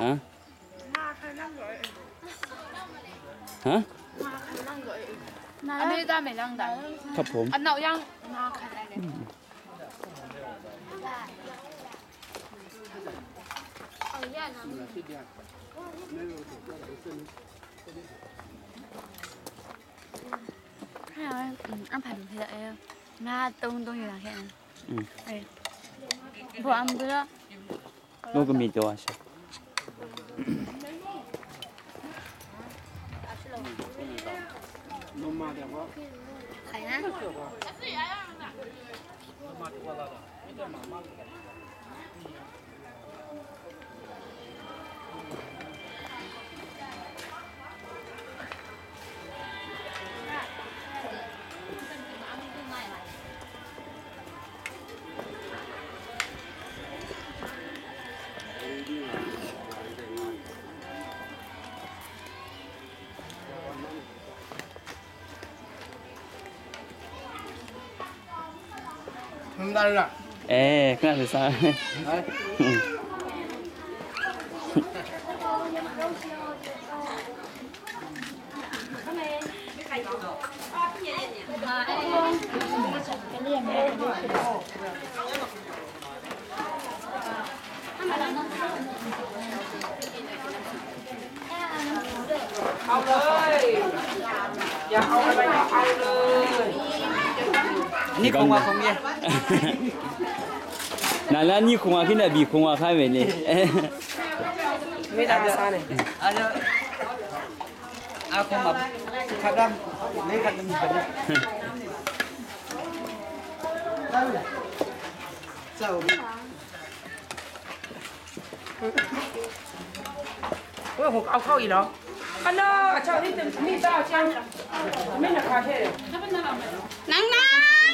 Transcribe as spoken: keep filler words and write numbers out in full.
ฮะ ฮะ อันนี้ได้ไหมล่ะ ครับผม อันเนาะยัง 음, 안 봐도 돼요. 나 똥똥이랑 해. 음. 네. 뭐 안 보여? Nô gø mì dø a shì. Ê, kna sasa. Ni kong wa kong ye. Nà la ni kong wa kí nà bì kong wa kà we ni. Ni da sa ni. A kong ma. Ka dam. Ni ka dam. Sa. โอ้ย เอาเข้าอีกเหรอ อันน่า ชาวนี้จะมีตาช่าง ไม่หนักคาเท่ นังนัง นัง